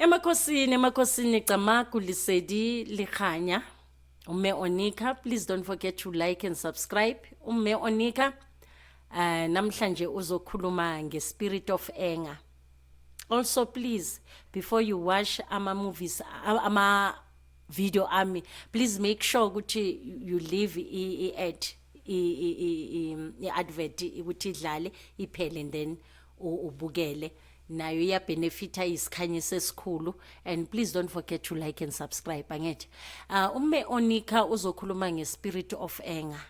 Emakhosini, emakhosini, Camagu, Lesedi le kganya. Umme Onika, please don't forget to like and subscribe. Umme Onika namhlanje uzokhuluma nge-spirit of anger. Also, please, before you watch ama movies, ama video ami, please make sure ukuthi you leave i-ad, i-advert ukuthi idlale iphele and then ubukele. Nayo iyabenefita, isikhanyiso esikhulu. And please don't forget to like and subscribe, angithi? Umme Onika uzokhuluma nge-spirit of anger.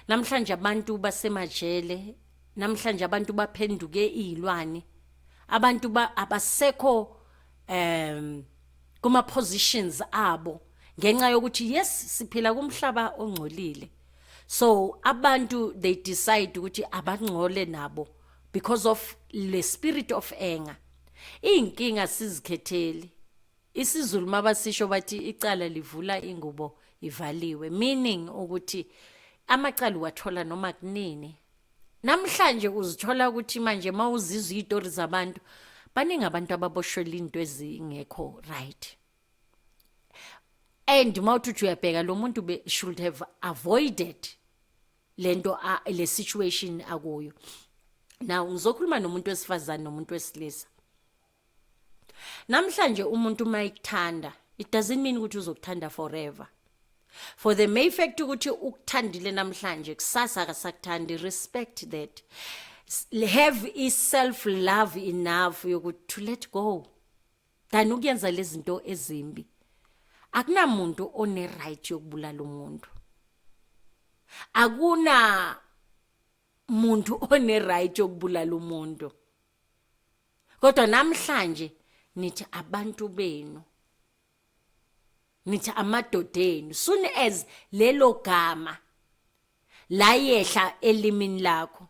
Namhlanje abantu basemajele, namhlanje abantu baphenduke izilwane, abantu abasekho kuma positions abo ngenxa yokuthi, yes, siphila kumhlaba ongcolile. So abantu, they decide ukuthi abangcole nabo because of le spirit of anger. Inkinga sizikhetheli. IsiZulu mabasisho bathi icala livula ingubo ivaliwe, meaning ukuthi amacala uwathola noma kunini. Namhlanje uzithola ukuthi manje mawuzizwa izitori zabantu baningi, abantu ababoshwela into ezingekho right, and mawuthi uyabheka lo muntu should have avoided lento, le situation akuyo. Now ngizokhuluma nomuntu wesifazane nomuntu wesilisa. Namhlanje umuntu mayikuthanda, it doesn't mean ukuthi uzokuthanda forever. For the mere fact ukuthi ukuthandile namhlanje, kusasa akasakuthandi. Respect that. Have i self love enough yokuthi to let go than ukuyenza lezi zinto ezimbi. Akunamuntu one right yokubulala umuntu, akuna muntu one right yokubulala umuntu. Kodwa namhlanje nithi abantu benu, nithi amadodeni. Soon as lelo gama la yehla elimini lakho,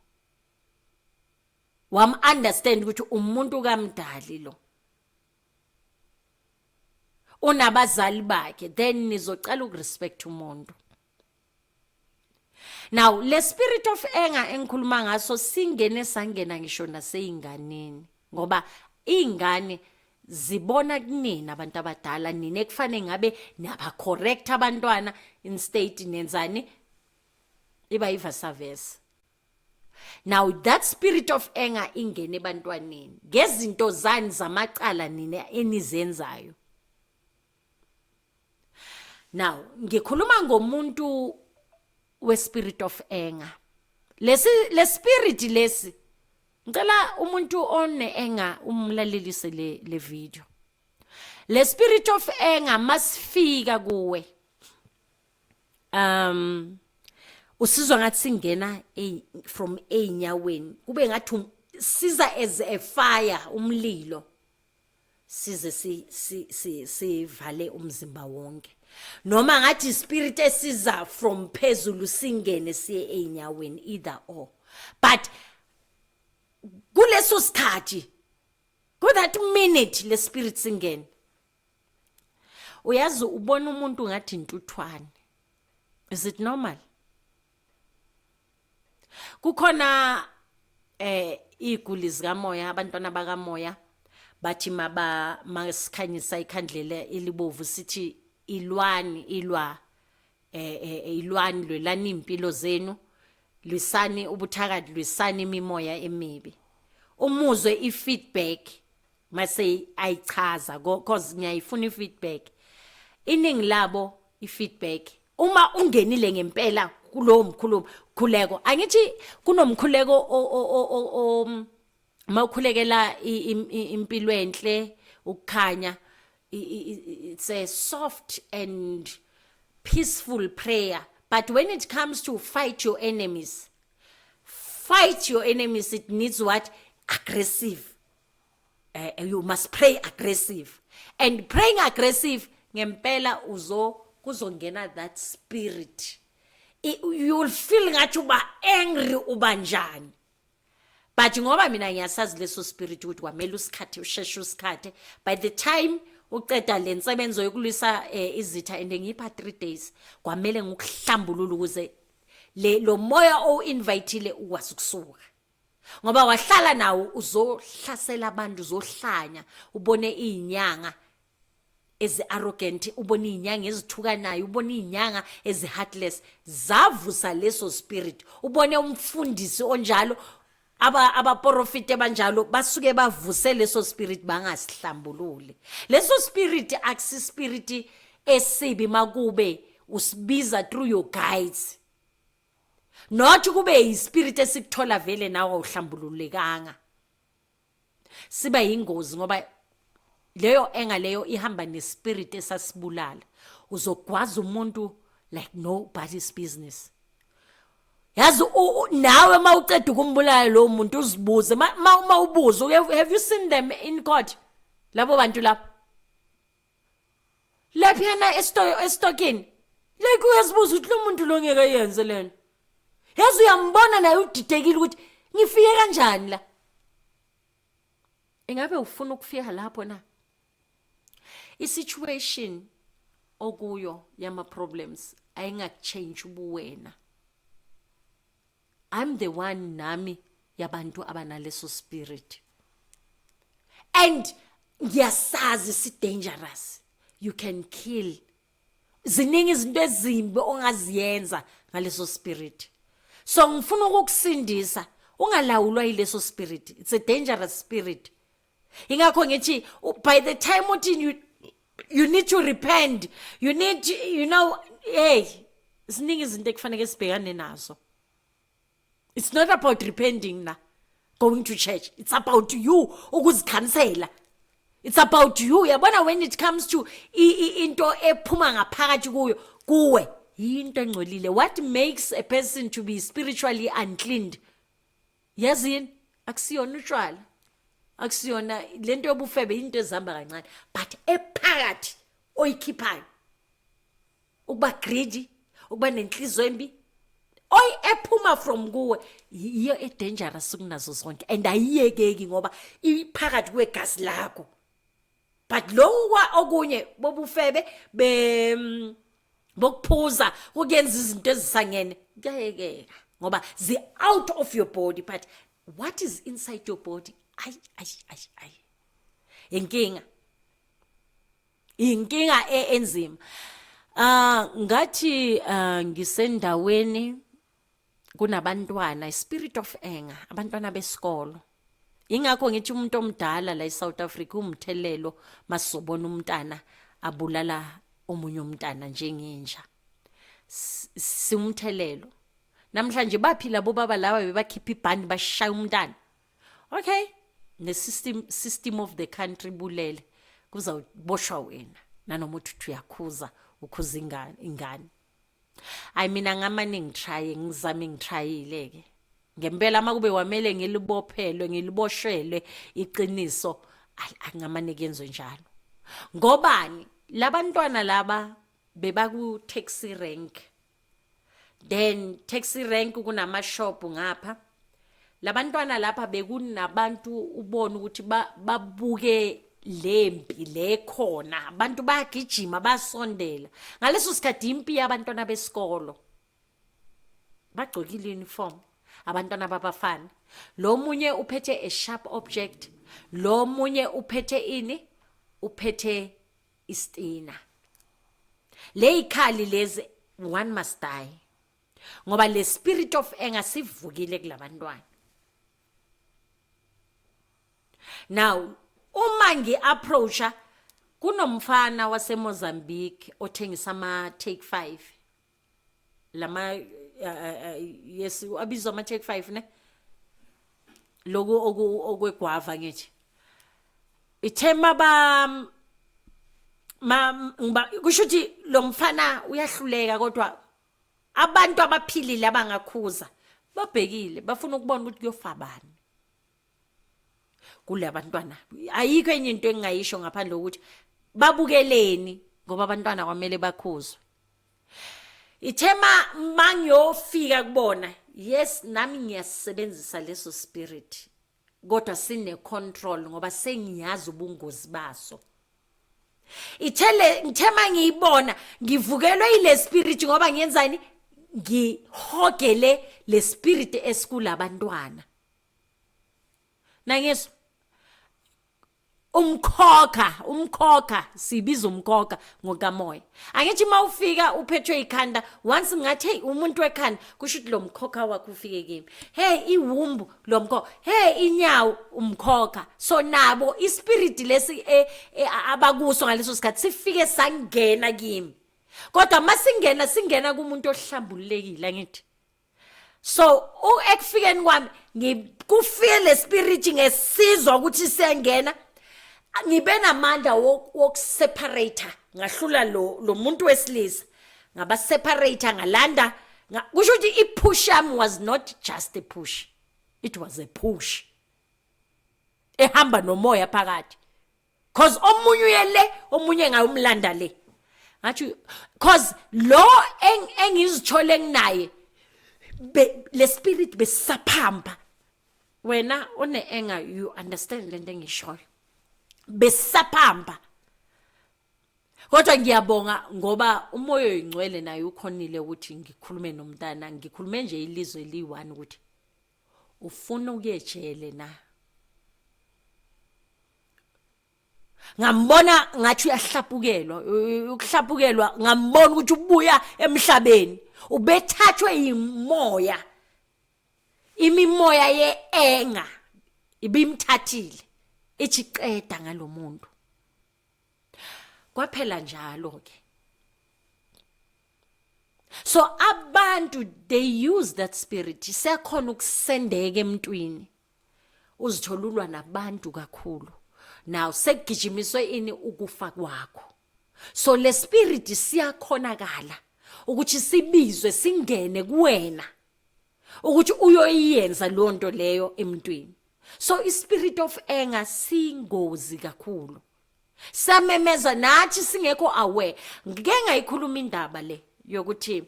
wam understand ukuthi umuntu kamdali lo unabazali bakhe, then nizocala ukurespect umuntu. Now le spirit of anger engikhuluma ngaso singene, sangena ngisho naseyinganeni, ngoba ingane zibona kunina abantu abadala. Nina ekufanele ngabe naba correct abantwana, instead nenzani? Iba i-vice versa. Now that spirit of anger ingene ebantwaneni ngezinto zani zamacala nina enizenzayo. Now ngikhuluma ngomuntu we spirit of anger. Lesi le spirit lesi, ngicela umuntu one anger umlalelise le video. Le spirit of anger masifika kuwe, usizwa ngathi singena from einyaweni, kube ngathi siza as a fire, umlilo, size si si si sivale umzimba wonke, noma ngathi spirit esiza from phezulu singene siye einyaweni, either or. But kuleso sikhathi, ku that minute le spirit singene, uyazi, ubona umuntu ngathi intuthwane. Is it normal? Kukhona iguli zikamoya, abantwana bakamoya bathi maba masikhanyisa ikhandlela elibovu, sithi ilwani, ilwa ilwani, lwelani impilo zenu, lwisani ubuthakathi, lwisani imimoya emibi. Umuzwe i-feedback mase ayichaza, cause ngiyayifuna i-feedback. Iningi labo i-feedback, uma ungenile ngempela kulowo mkhulumo khuleko, angithi kunomkhuleko mawukhulekela impilo enhle, ukukhanya, it's a soft and peaceful prayer. But when it comes to fight your enemies, fight your enemies, it needs what? Aggressive. You must pray aggressive, and praying aggressive ngempela uzo kuzongena that spirit. You will feel ngathi uba angry, uba njani. But ngoba mina ngiyasazi leso spirit ukuthi kwamele usikhathe, usheshe usikhathe by the time uceda le nsebenzo yokulwisa izitha, and ngipha 3 days, kwamele ngikuhlambulula ukuze le lo moya o-invitile ukwazi ukusuka. Ngoba wahlala nawo uzohlasela abantu, uzohlanya, ubone izinyanga ezi-arrogant, ubone iy'nyanga ezithukanayo, ubone iy'nyanga ezi-heartless, zavusa leso spirit. Ubone umfundisi onjalo, abaprofiti abanjalo basuke bavuse leso spirit, bangasihlambululi leso spirit. Akusi spirit esibi makube usibiza through your guides, not kube yispirit esikuthola vele nawe awuhlambululekanga. Siba yingozi ngoba leyo enga leyo ihamba nespirit esasibulala. Uzogwaza umuntu like nobody's business. Yazi, nawe mawuceda ukumbulala lo muntu, uzibuze ma ubuze, have you seen them in court, labo bantu lapho laphiyana esitokini? Like uyazibuza ukuthi lo muntu lo ngeke yenze lena. Yazi, uyambona naye udidekile ukuthi ngifike kanjani la. Ingabe ufuna ukufika lapho na? I-situation okuyo yama problems ayingakuchange ubuwena. I'm the one nami yabantu abanaleso spirit and ngiyasazi si dangerous. You can kill, ziningi izinto ezimbi ongaziyenza ngaleso spirit. So ngifuna ukukusindisa, ungalawulwa yileso spirit. It's a dangerous spirit. Ingakho ngithi by the time uthi you need to repent, you need to, hey, ziningi izinto ekufanele sibhekane nazo. It's not about repenting na going to church, it's about you ukuzikhansela. It's about you, yabona, when it comes to into ephuma ngaphakathi kuyo kuwe, into engcolile. What makes a person to be spiritually uncleaned, yazini, akusiyona utshwala, akusiyona lento yobufebe, into ezihamba kancane, but ephakathi oyikhiphayo, ukuba greedy, ukuba nenhliziyo embi oy ephuma from kuwe, yiyo edangerous kunazo zonke and ayiyekeki ngoba iphakathi kwegazi lakho. But lokhu okunye bobufebe, be bokuphuza, kuyenza izinto ezisangene, kuyayekeka ngoba zi out of your body. But what is inside your body, ay ay ay ay, inkinga, inkinga enzima. Ngathi ngisendaweni kunabantwana, spirit of anger, abantwana besikolo. Ingakho ngithi umuntu omdala la eSouth Africa umthelelo masobona umntana abulala omunye umntana njengenja, siwumthelelo. Namhlanje baphi labo baba laba bebakhipha ibhandi bashaya umntana? Okay, ne system of the country bulele, kuzawuboshwa wena nanoma uthi uyakhuza, ukhuza ingane ingane. Ayi, mina ngamane ngitry, ngizame, ngitryile ke ngempela. Makube wamele ngilibophelwe, ngiliboshelwe iqiniso, angamane kuyenzwe njalo. Ngobani labantwana laba? Bebaku taxi rank, then taxi rank kunama shop ngapha. Labantwana lapha bekunabantu, ubona ukuthi babuke lempi le khona, abantu bayagijima basondela. Ngaleso sikhathi impi yabantwana besikolo, bagcokile uniform, abantwana babafana. Lo munye uphethe a sharp object, lo munye uphethe ini? Uphethe istina. Leyikhali lezi, one must die ngoba le spirit of anger sivukile kulabantwana. Now uma ngi-approacha, kunomfana waseMozambique othengisa ama Take 5 lama, yes, abizwa ama Take 5 ne, loku okwegwava. Ngithi ithema ba ma ngiba kusho ukuthi lo mfana uyahluleka, kodwa abantu abaphilile abangakhuza babhekile, bafuna ukubona ukuthi kuyofa bani kule abantwana. Ayikho enye into engingayisho ngaphandle kokuthi babukeleni, ngoba abantwana kwamele bakhuzwe. Ithema mangiyofika kubona, yes, nami ngiyasebenzisa leso spirit, kodwa sine control ngoba sengiyazi ubungozi baso. Ithele ngithema ngiyibona, ngivukelwe ile spirit ngoba ngiyenzani? Ngihogele le spirit esikulabantwana. Nangizwa umkhokha, umkhokha sibiza umkhokha ngokamoya. Angithi uma ufika uphethwe ikhanda, once ngathi hey umuntu wekhanda, kusho ukuthi lo mkhokha wakho ufike kimi. Hey iwumbu lo mkhokha, hey inyawo umkhokha. So nabo ispirit lesi abakuso ngaleso sikhathi sifike sangena kimi. Kodwa masingena singena kumuntu ohlambulekile angithi. So ekufikeni kwami ngikufike le spirit ngesizwa ukuthi siyangena, ngibe namandla wokuseparate, ngahlula lo muntu wesilisa, ngaba separate, ngalanda. Kusho ukuthi ipush yami was not just a push, it was a push ehamba nomoya phakathi, cause omunye uye le, omunye ngayomlanda le. Ngathi cause lo engizithole nginaye le spirit besaphamba. Wena une anger, you understand lento engishoyo, besaphamba. Kodwa ngiyabonga ngoba umoya oyingcwele naye ukhonile ukuthi ngikhulume nomntana, ngikhulume nje ilizwe eliyi-one ukuthi ufuna ukuyejele na. Ngambona ngathi uyahlapukelwa, ukuhlapukelwa, ngambona ukuthi ubuya emhlabeni, ubethathwe yimoya, imimoya ye-enga ibimthathile, ithi qeda ngalomuntu. Kwaphela njalo ke. So abantu they use that spirit, siyakhona ukusendeka emntwini, uzithola ulwa nabantu kakhulu. Now sekugijimiswe ini? Ukufa kwakho. So le spirit siyakhonakala ukuthi sibizwe singene kuwena ukuthi uyoyenza leyo nto leyo emntwini. So ispirit of anger singozi kakhulu, samemeza nathi singekho aware. Ngike ngayikhuluma indaba le yokuthi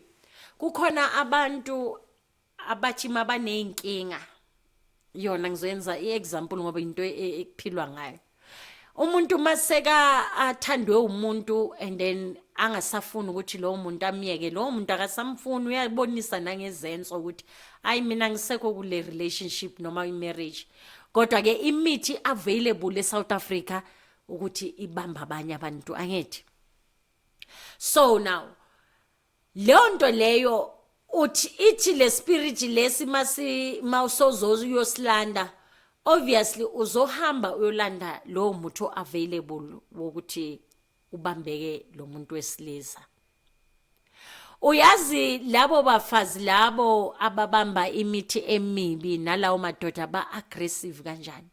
kukhona abantu abathi mabaneyinkinga, yona ngizoyenza iexample ngoba into ekuphilwa ngayo. Umuntu maseka athandwe umuntu and then angasafuni ukuthi lowo muntu amyeke, lowo muntu akasamfuni, uyabonisa nangezenzo ukuthi ayi mina ngisekho kule relationship noma i-marriage, kodwa ke imithi available eSouth Africa ukuthi ibamba abanye abantu, angithi? So now leyo nto leyo uthi ithi le spirit lesi masi mawusozoza uyosilanda, obviously uzohamba uyolanda lowo muthi available wokuthi ubambeke lo muntu wesilisa. Uyazi labo bafazi labo ababamba imithi emibi nalawo madoda ba aggressive kanjani?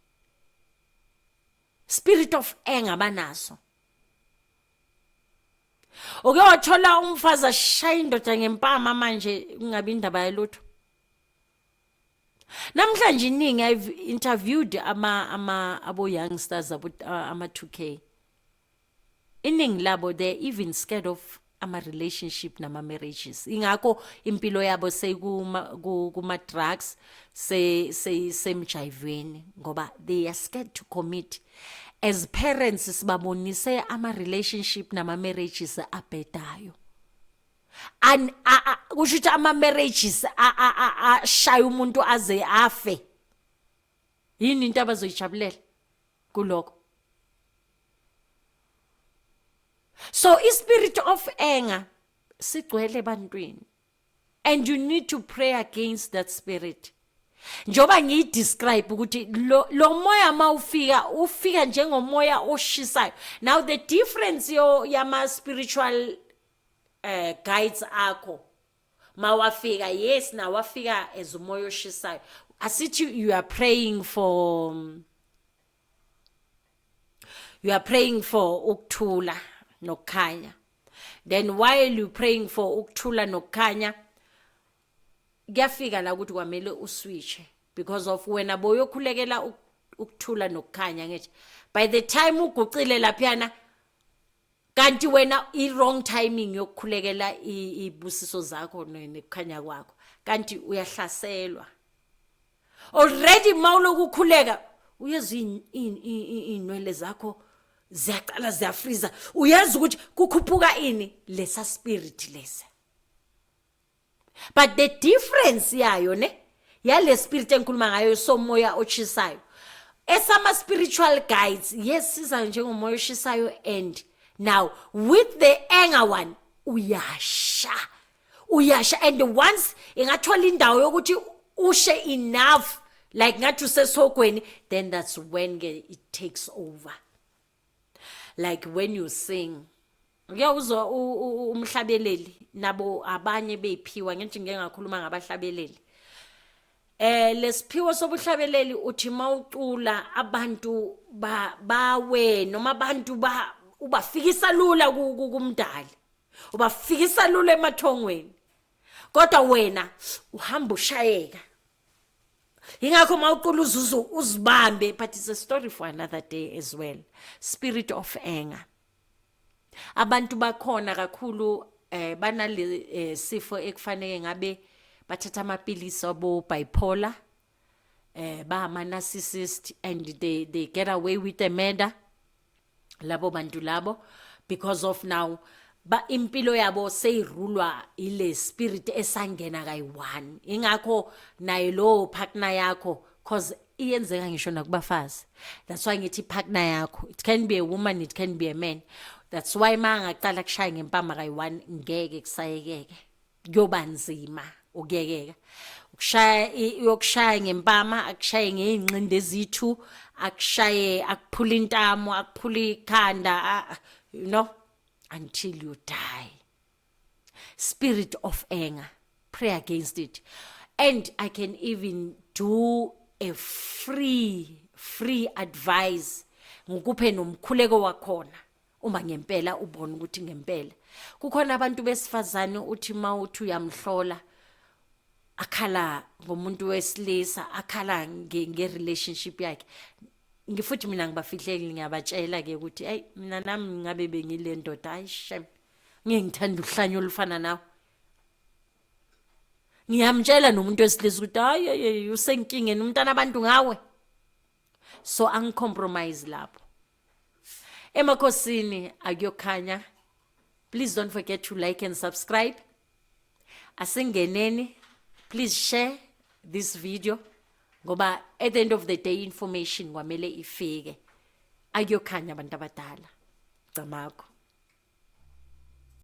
Spirit of anger banaso. Uke wathola umfazi ashaya indoda ngempama, manje kungabi indaba yalutho. Namhlanje iningi, I've interviewed ama abo youngsters, abo ama 2K, iningi labo they're even scared of ama relationship nama marriages. Ingakho impilo yabo seyikuma kuma drugs, se semjayivweni, ngoba they are scared to commit. As parents sibabonise ama relationship nama marriages abhedayo, and kusho ukuthi ama marriages ashaya umuntu aze afe. Yini into abazoyijabulela kuloko? So ispirit of anger sigcwele ebantwini and you need to pray against that spirit. Njoba ngiyidescribe ukuthi lo moya mawufika ufika njengomoya oshisayo. Now the difference yo yama spiritual guides akho mawafika, yes, nawafika as umoya oshisayo. Asithi you are praying for ukuthula nokukhanya. Then while you praying for ukuthula nokukhanya, kuyafika la ukuthi kwamele uswitche because of wena boyokhulekela ukuthula nokukhanya. Ngithi by the time ugucile laphiyana, kanti wena i-wrong timing yokukhulekela ibusiso zakho nekukhanya kwakho, kanti uyahlaselwa already. Mawuloku ukhuleka, uyezwa iy'nwele zakho ziyaqala ziyafriza, uyazi ukuthi kukhuphuka ini, lesa spirit lesa. But the difference yayo ne yale spirit engikhuluma ngayo somoya ochisayo, Esama spiritual guides, yes, siza njengomoya oshisayo, and now with the anger one, uyasha, uyasha, and once ingathola indawo yokuthi ushe enough, like ngathi usesihogweni, then that's when ke it takes over. Like when you sing, ngiyawuzwa umhlabeleli nabo abanye beyiphiwa, ngithi ngeke ngakhuluma ngabahlabeleli. Lesiphiwo sobuhlabeleli, uthi mawucula abantu ba bawe noma abantu ba ubafikisa lula kumdali, ubafikisa lula emathongweni, kodwa wena uhamba ushayeka. Ingakho mawucula uzuzu uzibambe, but it's a story for another day as well. Spirit of anger, abantu bakhona kakhulu banale sifo ekufanele ngabe bathatha amapilisi abo bipolar, ba ama narcissist, and they get away with the murder labo bantu labo, because of now ba impilo yabo seyirulwa ile spirit esangena kayi-one. Ingakho naye lo partner yakho, cause iyenzeka ngisho nakubafazi, that's why ngithi partner yakho, it can be a woman, it can be a man. That's why ma angaqala kushaya ngempama kayi-one, ngeke kusayekeke, kuyoba nzima ukuyekeka ukushaya. Uyokushaya ngempama, akushaye ngey'nqindi ezithu, akushaye, akuphula intamo, akuphula ikhanda, until you die. Spirit of anger, pray against it. And I can even do a free advice, ngikuphe nomkhuleko wakhona uma ngempela ubona ukuthi ngempela kukhona abantu besifazane, uthi mawuthi uyamhlola, akhala ngomuntu wesilisa, akhala nge-relationship yakhe. Ngifuthi mina ngibafihleli, ngiyabatshela ke ukuthi, "Hey, mina nami ngabe bengile ndoda, hayi shem, ngeke ngithanda uhlanya olufana nawe." Ngiyamtshela nomuntu wesilisa ukuthi, "Hayi, hayi, usenkingeni umntana abantu ngawe." So angicompromise lapho. Emakhosini akuyokhanya. Please don't forget to like and subscribe. Asingeneni. Please share this video, ngoba at the end of the day information kwamele ifike. Akuyokhanya, abantu abadala. Camakho.